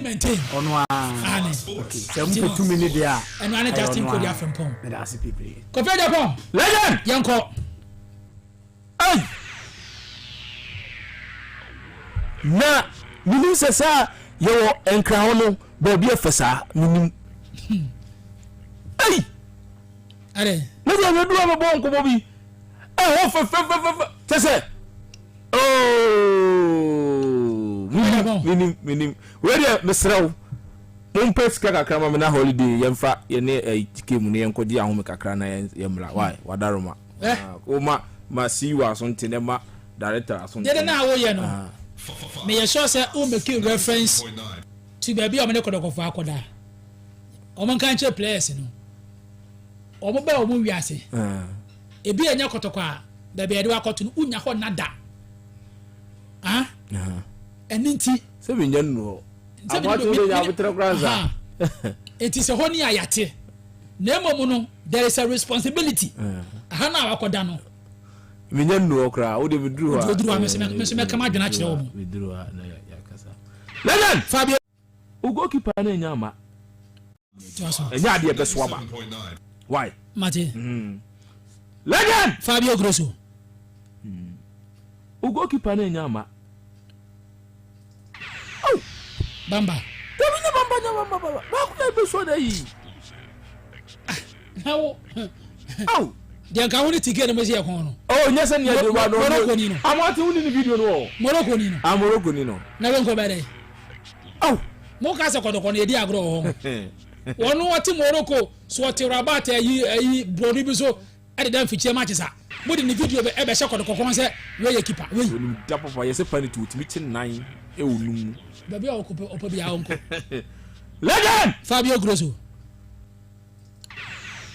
maintain. Ɔno Ane. Okay, sɛ mo pɛ tumi ne deɛ a. Ɛno ane ɛyɛ Justin ɔno Kodua ara. Frimpong. Meda ase bebree. Kofi Agyapong. Legend. Yɛnkɔ. Ei! Na menim sɛ saa yɛwɔ nkra hɔ no baabi ɛfɛ saa menim. Ei! Ɛdɛ. Ne deɛ mɛduru a mɛbɔ nkɔmmɔ bi ɛhɔ fɛfɛfɛfɛ kyɛ sɛ ooo menim menim menim wei deɛ mesrɛ wo mompɛ sika kakra ma me na holiday yɛmfa yɛne ɛyi eh, mu no yɛnkɔgye ahome kakra na yɛmmra why wadaroma Eh. Wo ma ma CEO aso nte na ma director aso nte. Dede no a woyɛ no, meyɛ sure sɛ wo make reference to baabi a wɔn ne kɔdɔkɔfo akɔda. Wɔn nka nkyerɛ players no. Wɔn bɛ wɔn wiase. Ebi a ɛnyɛ kɔtɔkɔ a baabi a yɛde wakɔto no wonya hɔ nada. Ah? Ɛno nti. Sɛ mi nya nnu hɔ. Aboakye wo de nya abotrɛ koraa sa. Eti sɛ hɔ ni a yate. Na mmom no there is a responsibility. Aha no a wakɔda no. Menya nnu hɔ koraa, wo de meduru hɔ a. Oduru hɔ a me nso mɛka m'adwene akyerɛ wɔn. Meduru hɔ a na yɛakasa. Legend! Fabio. Wo goalkeeper no anya ama. Ɛnyɛ adeɛ ɛbɛso aba. Why? Mate. Mm. Legend! Fabio Grosso. Mm. Wo goalkeeper no anya ama. Oh! Bamba. Dabi nye bamba nye bamba bamba. Baako na ebe so na yi. Ah, na wo. Oh. Deɛ nka wo ne tike no mo si ɛkɔn no. Oh, nyɛ sɛ nea de wa no. Morocco ni no. Amo ate wo ni ni video no wɔ. Morocco ni no. Ah, Morocco ni no. Na we nkɔ bɛ dɛ. Oh. Mo ka sɛ kɔtɔkɔ no yɛdi agorɔ wɔ hɔ. Wɔn wɔte Morocco so wɔte Rabat ayi ayi buroni bi so. Ɛdeda mfikyire ma kyesa mo de ne video bɛ ɛbɛhyɛ kɔtɔkɔ kɔn sɛ wei yɛ keeper wei. Onim da papa yɛsɛ panity otumi kye nan ɛwɔ num mu. Baabi a ɔkɔ ɔpɛ biara ɔnkɔ. Legend! Fabio Grosso.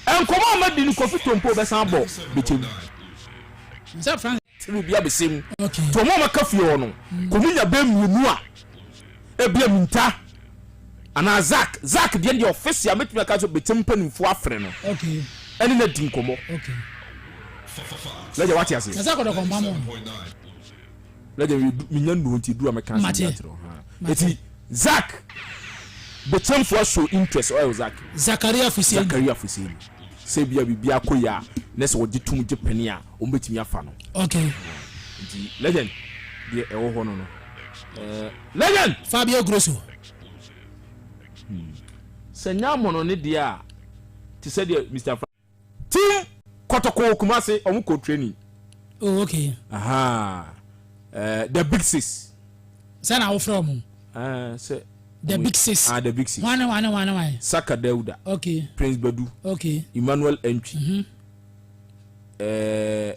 Nkɔmɔ a madi no Kofi Tompo bɛsan abɔ bɛkyɛ mu. Sɛ France. Tiri bi abɛsɛ mu. Okay. Nti ɔmo a maka fie hɔ no, kɔmu nya bɛɛ mmienu a, ebia Minta anaa Zack. Zack deɛ deɛ official mɛtumi aka sɛ bɛkyɛ mpanimfoɔ afrɛ no. Okay. Ɛne no adi nkɔmmɔ. Okay. Lɛgya wate aseɛ. Na sɛ kɔdɔkɔ mpa mo. Lɛgya menya nnuo nti edu a mɛka asɛm bi akyerɛ wo. Eti Zack bɛkyɛmfoɔ show interest ɔyɛ Zack. Zakaria Fuseni. Zakaria Fuseni. Sɛ ebia biribi akɔ yie a na sɛ wɔgye tom gye pene a wɔn bɛtumi afa no. Okay. Nti legend deɛ ɛwɔ hɔ no no. Eh, legend! Fabio Grosso. Hmm. Sɛ nyɛ amono ne deɛ a te sɛ deɛ Mr. Fra. Team Kɔtɔkɔ wɔ Kumasi wɔn kɔ training. Oh okay. Aha. Uh, the big six. Sɛ na wofrɛ wɔn. Uh, sɛ. The big six. Ah, the big six. Wane wane wane wane. Saka Dauda. Okay. Prince Badu. Okay. Emmanuel Antwi. Mm -hmm. Eh,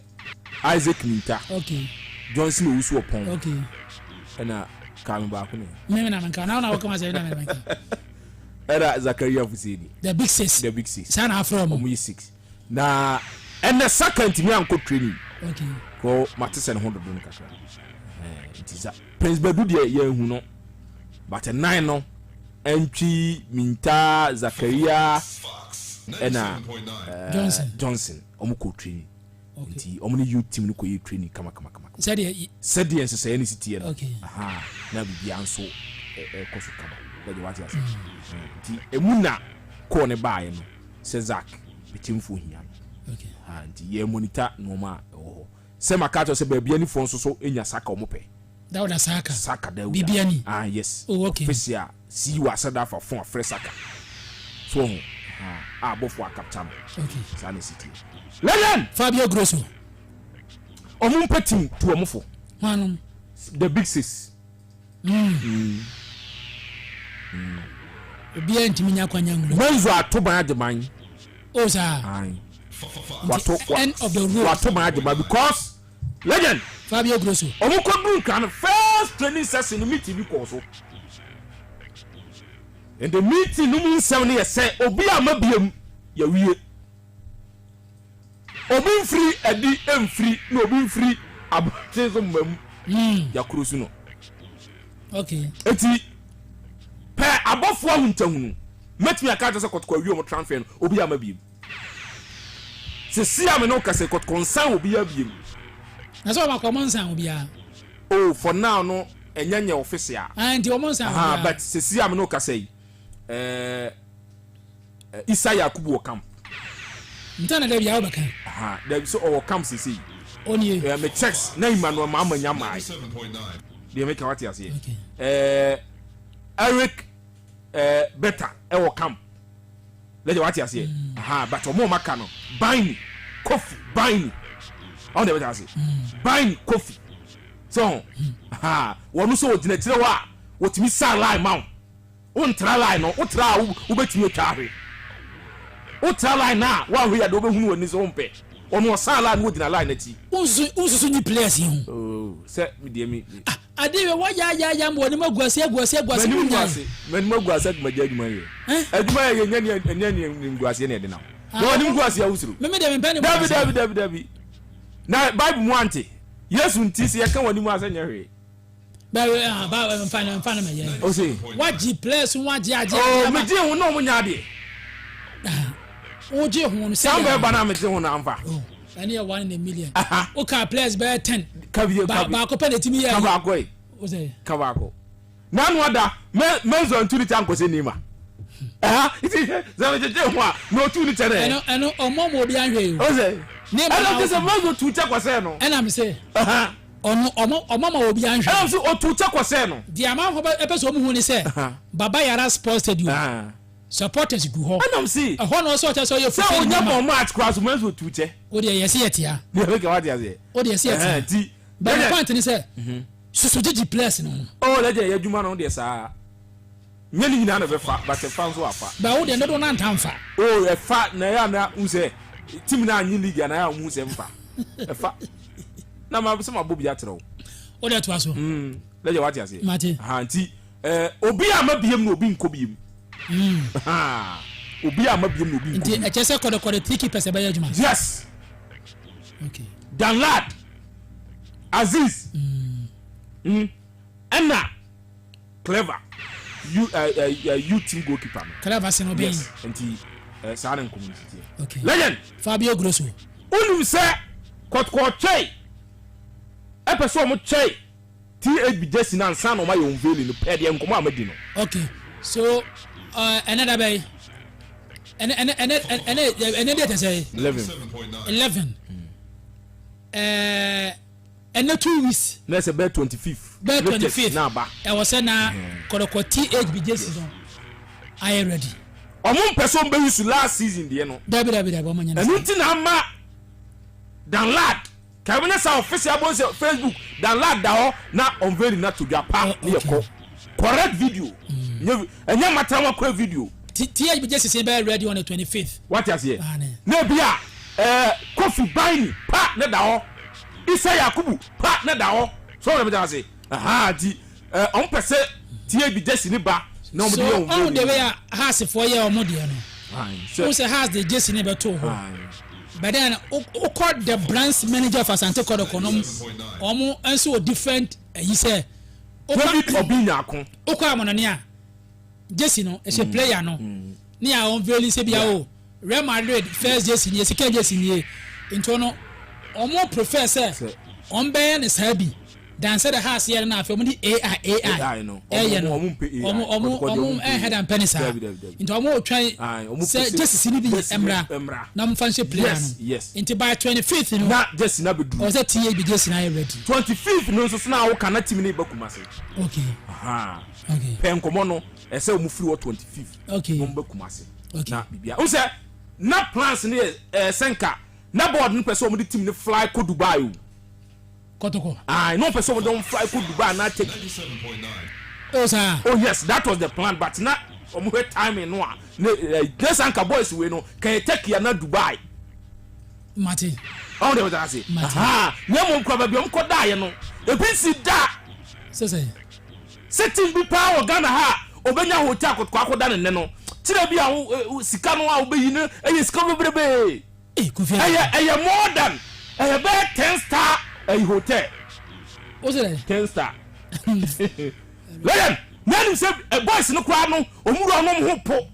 Isaac Minta. Okay. Johnson Owusu Ɔpɔn. Okay. Ɛna kaa me baako ne. Mímí na mi nka na na wɔkama sɛ ɛna mi nka. Ɛna Zakaria Fuseni. The big six. The big six. Saa na afrɛ ɔmo. Ɔmo yɛ six. Na ɛnɛ Saka ntumi ankɔ training. Okay. Kɔ mate sɛ ne ho dodo no kakra. Ɛɛ nti sa Prince Badu deɛ yɛn hu no. But nine no Antwi, Minta, Zakaria ɛna eh, Johnson. Johnson ɔmo kɔ training. Nti ɔmo ne youth team no kɔ yɛ training kama kama kama. Sɛdeɛ Sɛdeɛ nhyehyɛeɛ no si teɛ no. Okay. Aha, na biribiara nso ɛkɔ so kama. Bɛgye wate ase. Nti emu na kɔɔ ne baeɛ no sɛ Zack Bekyemfoɔ hia no. Okay. Aha, nti yɛ monitor nneɛma a ɛwɔ hɔ. Sɛ maka akyerɛ sɛ baabi anifoɔ nso so nya saka ɔmo pɛ. Dawuda Saka. Saka Dawuda. Bibiani. Ah yes. Oh okay. Official CEO asada afa phone afrɛ Saka. So ɔho. Ah abɔfo a capture no. Okay. Saa na esi tie. Legend! Fabio Grosso. Ɔmo mpɛ team tu ɔmo fo. Hwanom? The big six. Mm. Mm. Mm. Obiara ntumi nya kwanya nwura. Wenzo ato ban agyeman. Oh saa. Aye. Wato end of the road. Wato ban agyeman because Legend. Fabio Grosso. Ɔmo kɔ duru nkran no first training session no meeting bi kɔɔ so. And the meeting no mu nsɛm no yɛ sɛ obi a ma biem yɛwie. Obi mfiri adi mfiri na obi mfiri abɔnten so mma mu. Mm. Yakoro su no. Okay. Eti pɛ abɔfoɔ ahuntahunu mɛtumi aka akyerɛ sɛ kɔtɔkɔ awie ɔmo transfer no obi ama biem. Sisi a me ne wo kasa yi kɔtɔkɔ nsan obiara biem. Na sɛ ɔmo akɔ ɔmo nsan obiara. Oh for now no. ɛnyɛ nyɛ official. Ah, nti wɔn nsa Aha, but sisi a me no kasa yi, Isa Yakubu wɔ camp. Nta na dɛbi awo bɛka. Aha, dɛbi so ɔwɔ camp sisi yi. Onie. Me checks na Emmanuel Mahama nya maa yi. Deɛ meka wate aseɛ. Eric Beta ɛwɔ camp. Lɛgye wate aseɛ. Aha, but ɔmo ɔmo aka no Baini Kofi Baini. Ɔmo deɛ bɛta ase. Baini Kofi. So, ha, wɔn nso wɔgyina akyire hɔ a wɔtumi sa line ma wo. Wontra line no, wotra a wobɛtumi atwa ahwe. Wotra line no a woahwe yɛ de wobɛhunu w'ani sɛ wompɛ. Ɔno ɔsa line no, wɔgyina line no akyi. Wonsusu nyi players yi ho. Oh, sɛ medeɛ me. Ah, adeɛ wɛ wɔyayaya ma wɔnim agu ase agu ase agu ase. M'anim gu ase, m'anim agu ase adwuma gya adwuma yɛ. Adwuma yɛ yɛ nyɛ nyɛ nyɛ gu aseɛ na ɛde nam. Na wɔnim gu ase awusoro. Meme deɛ mempɛ ne gu Dabi ase. Dabi dabi dabi. Na Bible mu ante. Yesu nti sɛ yɛka wɔn anim asɛ nyɛ hwee. Bɛɛ ah ba nfa no nfa no ma yɛ. O se. Wagye players ho agye agye. Oh, megye ho na ɔmo nya adeɛ. Wogye ho no sɛ. Saa bɛɛ ba na megye ho na anfa. Oh, ɛne yɛ one in a million. O ka players bɛyɛ 10. Ka bi ka bi. Baako pɛ na etimi yɛ. Ka baako yi. O sɛ. Ka baako. Nanu ada mɛ mɛnzɔ ntu ne kyɛ ankɔsɛ nima. Ɛha nti sɛ megyegye ho a na otu ne kyɛ nɛ. Ɛno ɛno ɔmo mo obi anhwɛ yi o. O sɛ. Ɛna ti sɛ mɛnzɔ tu kyɛ kɔsɛ no. Ɛna mi sɛ. Ɔno ɔmo ɔmo ma obi anhwɛ. Ɛna mi sɛ otu kyɛ kɔsɛ no. Deɛ amanfo bɛ ɛpɛ sɛ ɔmo hu ne sɛ Baba Yara Sports Stadium supporters gu hɔ. Ɛna mi si. Ɛhɔ na ɔsɛ ɔkyɛ sɛ ɔyɛ fufu. Sɛ onya bɔ match kora so mɛnzɔ tu kyɛ. O deɛ yɛsi yɛ tia. Deɛ mi ka wa ti aseɛ. O deɛ yɛsi yɛ tia. Bɛn point ni sɛ susu gyegye players no ho. Oh lɛgye yɛ adwuma no deɛ saa. Nyɛ ne nyinaa na ɛbɛfa but ɛfa nso afa. Ba wo deɛ dodoɔ no anta nfa. Oh ɛfa na ɛyɛ a na wohu sɛ team no annye league a na ɛyɛ a wohu sɛ mfa. Ɛfa. Na ma sɛ mabɔ bi akyerɛ wo. Wo deɛ toa so. Mm, lɛgye wate aseɛ. Mate. Aha nti eh, obi a ma biem na obi nkɔ biem. Ha, obi a ma biem na obi nkɔ Nti biem. ɛkyɛ sɛ kɔdɔkɔdɔ three keepers ɛbɛyɛ adwuma. Yes. Okay. Danlad, Aziz, mm. Ɛna Clever, U uh, uh, U team goalkeeper no. Clever sin obɛn. Yes, nti saa ne nkɔmɔ no si teɛ. Okay. Legend. Fabio Grosso. Wonim sɛ kɔtɔkɔ twɛn ɛpɛ sɛ ɔmo twɛn THB jersey no ansa na ɔmo ayɛ unveiling no pɛ deɛ nkɔmɔ a madi no. Okay, so ɛnɛ da bɛyi ɛnɛ ɛnɛ ɛnɛ ɛnɛ ɛnɛ deɛ tɛ sɛ. 11. 11. Ɛɛ. Ɛnɛ 2 weeks. Na ɛsɛ bɛyɛ 25th. Bɛyɛ 25th na aba. Ɛwɔ sɛ na kɔdɔkɔ THB jersey no ayɛ ready. Ɔmo mpɛ sɛ ɔmo bɛ use last season deɛ no. Dabi dabi dabi, ɔmo nyɛ no. Ɛnu ti na ama Danlad kɛmɛ ne sa official bɔ sɛ Facebook Danlad da hɔ na unveiling na to dwa pa ne yɛ kɔ correct video. Nye ɛnyɛ matara kɔ video. THB jersey bɛyɛ ready on the 25th. Wate aseɛ na ebi a Kofi Baini pa ne da hɔ, Isa Yakubu pa ne da hɔ so wɔn bɛ ase aha ti ɔmo pɛ sɛ THB jersey ne ba na ɔmo de yɛ So unveiling. ɔmo de wei a Heartsfoɔ yɛ ɔmo deɛ no, wɔn sɛ Hearts de jersey ne bɛto hɔ, but then wokɔ the branch manager of Asante Kɔtɔkɔ no, ɔmo nso wɔ different ɛyi sɛ David Obi Nyako. Wokɔ amɔnɔne a jersey no ɛhyɛ player no ne a unveiling sɛ bia o Real Madrid first jersey nie, second jersey nie, nti ɔno ɔmo prefer sɛ ɔmo bɛyɛ ne saa bi dan sɛ the Hearts yɛ no na afei ɔmo de AI AI ɛyɛ no. Ɔmo ɔmo ɔmo ɛnhɛ da mpɛ ne saa, nti ɔmo otwɛn sɛ jersey ni bi mmra na ɔmo fa nhyɛ player no. Nti by 25th no na jersey na bɛ duru. Ɔsɛ THB jersey na ayɛ ready. 25th no nso so na awoka na team ne ba Kumase. Pɛ nkɔmɔ no ɛsɛ ɔmo firi hɔ 25th. Na ɔmo bɛ Kumase. Na bibia n sɛ na plans ne yɛ sɛ nka na board no pɛ sɛ ɔmo de team ne fly kɔ Dubai o. Kɔtɔkɔ. Ayi na ɔmo pɛ sɛ ɔmo de ɔmo fly kɔ Dubai na take. O saa. Oh yes, that was the plan, but na ɔmo hwɛ timing no a ne ne sanka boys wei no kan yɛ Turkey ana Dubai. Mate. Ɔmo de ɔmo ase. Mate. Na emu nkura baabi ɔmo kɔ daayɛ no ebi si da. Sɛsɛ. Sɛ team bi paa wɔ Ghana ha a obenya hotel akɔtɔ akɔda ne nne no kyerɛ bi a wo sika no a wobɛyi no ɛyɛ sika bebrebe. Kofi. Ɛyɛ more than ɛyɛ bɛyɛ 10 star ɛyɛ hotel. O sɛ dɛ. 10 star. Lẹ́yìn n'anim sɛ boys no koraa no ɔmu wura ɔnom ho po.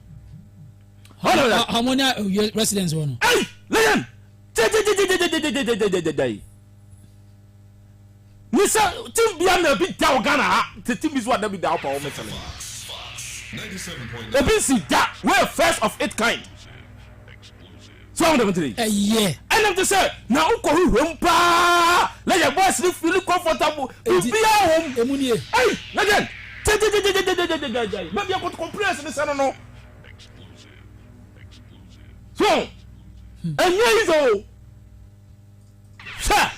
Harmonia residence wɔ no. Ɛyi lẹ́yìn gyegyegyegyegyegyegyegyegyegye. Ni sɛ team bia na bi da wɔ Ghana ha te team bi so a da bi da wopɛ wɔn challenge. Ebi nsi da wey first of it kind. So wɔn dɛm tiri. Ɛyɛ. Ɛnam te sɛ na wokɔ hwehwɛ mu paa na yɛ boys ni feel comfortable biribiara wɔ mu. Emu nie. Ɛy legend gyegyegyegyegyegyegyegye baabi a kɔtɔkɔ players ni sɛ no no. So ɛnyɛ easy o. Hwɛ!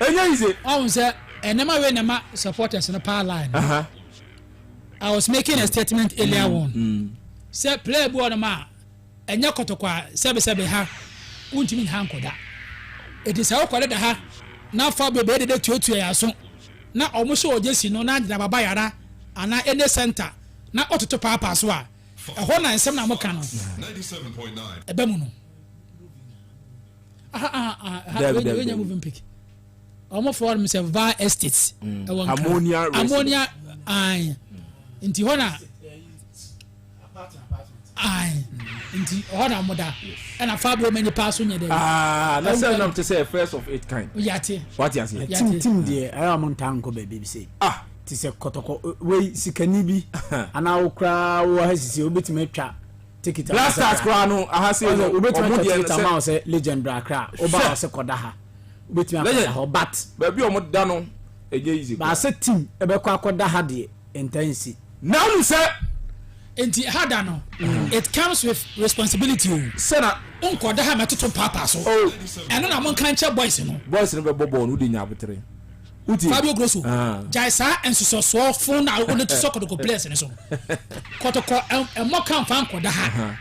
Ɛnyɛ easy. Ɔhun sɛ ɛnɛma wei na ɛma supporters no power line. Uh -huh. I was making a statement earlier on. Sɛ player bi wɔ nom a ɛnyɛ kɔtɔkɔ a sɛbesɛbe ha wontumi nha nkɔda. Eti sɛ wokɔde da ha na fa bebree dede tuatua yɛn aso na ɔmo hyɛ ɔgye si no na gyina baba yara anaa ɛne center na ɔtoto paapaa so a ɛhɔ na nsɛm na mo ka no ɛbɛ mu no. Aha aha aha wei nyɛ moving pick. Ɔmo fɔ ɔmo sɛ Va Estate. Ɛwɔ Nkran. Harmonia Harmonia ayi nti hɔ na ayi nti hɔ na ɔmo da ɛna Fabio mɛ nipa so nyɛ dɛ. Aa na sɛ nam te sɛ first of it kind. Yate. Wate aseɛ. Tim tim deɛ ɛyɛ ɔmo ntaa nkɔ baabi bi se. Ah. Te sɛ kɔtɔkɔ wei sikani bi anaa wo koraa wɔ ha sisi wobɛtumi atwa ticket ama sɛ Blasters koraa no aha sei no wobɛtumi atwa ticket ama wo sɛ legend bra kra woba wɔ sɛ kɔda ha wobɛtumi akɔda hɔ but baabi a wɔn da no ɛnyɛ easy koraa. Baasɛ team ɛbɛkɔ akɔda ha deɛ ntaa nsi. Na wonim sɛ. Nti ha da no it comes with responsibility o. Sɛ na. Wonkɔda ha mɛtoto mpaapaa so. Oh. Ɛno na monka nkyɛ boys no. Boys no bɛbɔ bɔɔl no wode nya abotere. Wotie. Fabio Grosso, gyae saa nsosɔsoɔ fon na wode to sɔ kɔtɔkɔ players no so no. Kɔtɔkɔ ɛmmɔ ka mfa nkɔda ha.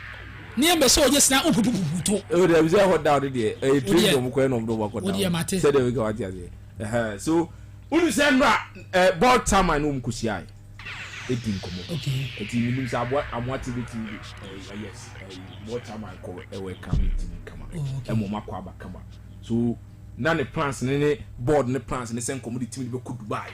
Ne yɛn bɛhyɛ ogye sena wopupupupu to. O deɛ sɛ ɛhɔ da no deɛ ɛyɛ train na ɔmo kɔyɛ na ɔmo de ɔmo akɔ da. Wodeɛ mate. Sɛ deɛ meka wate aseɛ. Ɛhɛn so wonu sɛ nnora ɛ bɔɔl chairman ne ɔmo kɔ hyia edi nkɔmɔ. Okay. Ɛti menim sɛ aboa amoate betumi de ɛɛ yes ɛɛ bɔɔl chairman kɔ ɛwɔ ɛka meeting kama. Ɛma ɔmo akɔ aba kama. So na ne plans ne ne board ne plans ne sɛ nkɔmɔ de team no bɛkɔ Dubai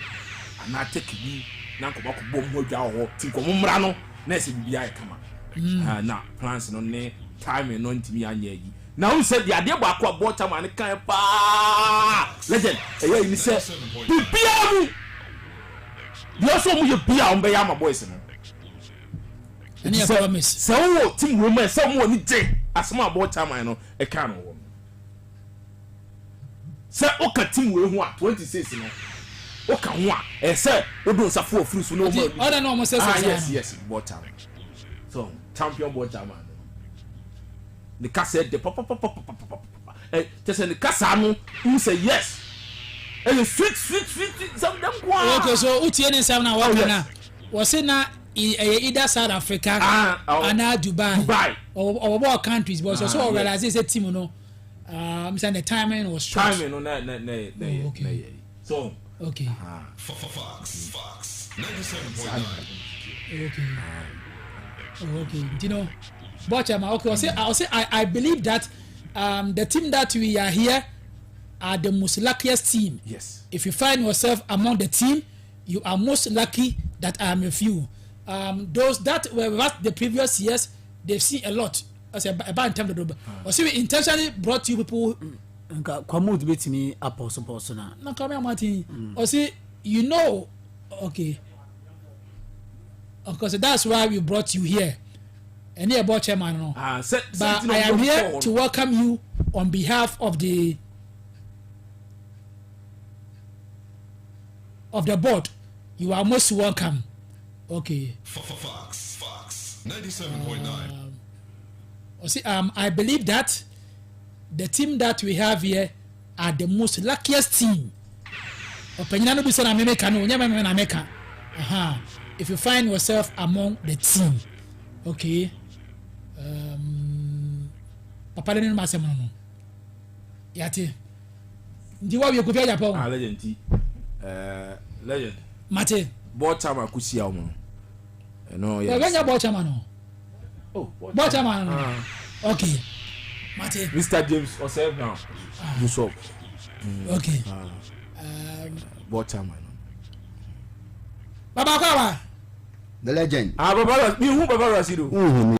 anaa Turkey bi na nkɔmɔ akɔbɔ ɔmo ho adwa wɔ hɔ ti nkɔmɔ mmra no na ɛsɛ biribi ayɛ kama mm. Na plans no ne timing no ntumi anyɛ ayi na wohu sɛ deɛ adeɛ baako a board chairman no kan paa legend ɛyɛ ayi ne sɛ biribiara mu deɛ ɔsɛ ɔmo yɛ bia ɔmo bɛyɛ ama boys no sɛ sɛ wowɔ team wɔ mu ɛ sɛ ɔmo wɔ ne gye asɛm a board chairman no ɛka no wɔ no Sɛ woka team wei ho a 26 no woka ho a ɛyɛ sɛ wode wo nsa fo afiri so na wɔn ɔda na wɔn sɛ sɛ ah yes yes board chairman so champion board chairman no ne kasa ɛdɛ papapapapapapa ɛ kyɛ sɛ ne kasa no n sɛ yes ɛyɛ sweet sweet sweet nsɛm dɛm ko ara. Okay so wotie ne nsɛm na wɔka na wɔse na ɛyɛ either South Africa ah, oh, anaa Dubai Dubai ɔwɔbɔ countries but ɔsɛ ah, sɛ ɔrealize sɛ team no. Um, sɛ the timing was short. Timing no na na na na yɛ oh, na yɛ so. Okay. Fox Fox 97.9. Okay. Oh, okay. You know, but um, okay. I say I say I believe that the team that we are here are the most luckiest team. Yes. If you find yourself among the team, you are most lucky that I am with you. Those that were with us the previous years, they've seen a lot. Ɔsɛ ɛba ntɛm dodo. Ɔsɛ we intentionally brought you people. Nka Kwamut betumi apɔsopɔso na. Na Kwame Amoateng. Ɔsɛ you know okay. Of course that's why we brought you here. Ɛne ɛbɔ chairman no. Ah, sɛ, But I am here to welcome you on behalf of the board. You are most welcome. Okay. Fox Fox 97.9. See, I believe that the team that we have here are the most luckiest team. Ɔpanyina no bi sɛ na mɛmɛka no onyɛ mɛmɛ na mɛka. If you find yourself among the team, okay. Papa de ne ma asɛm no no. Yate. Nti wa wie Kofi Agyapong. Ah legend ti. Legend. Mate. Board chairman kusi a wɔn. Ɛno yɛ. Ɛbɛnya board chairman no. Oh, board chairman no. Okay. Mate. Mr. James Osei Brown. Yusuf. Okay. Board chairman. Baba Kwawa. The legend. Ah, Baba, mi hu Baba Rasido. Mm-hmm.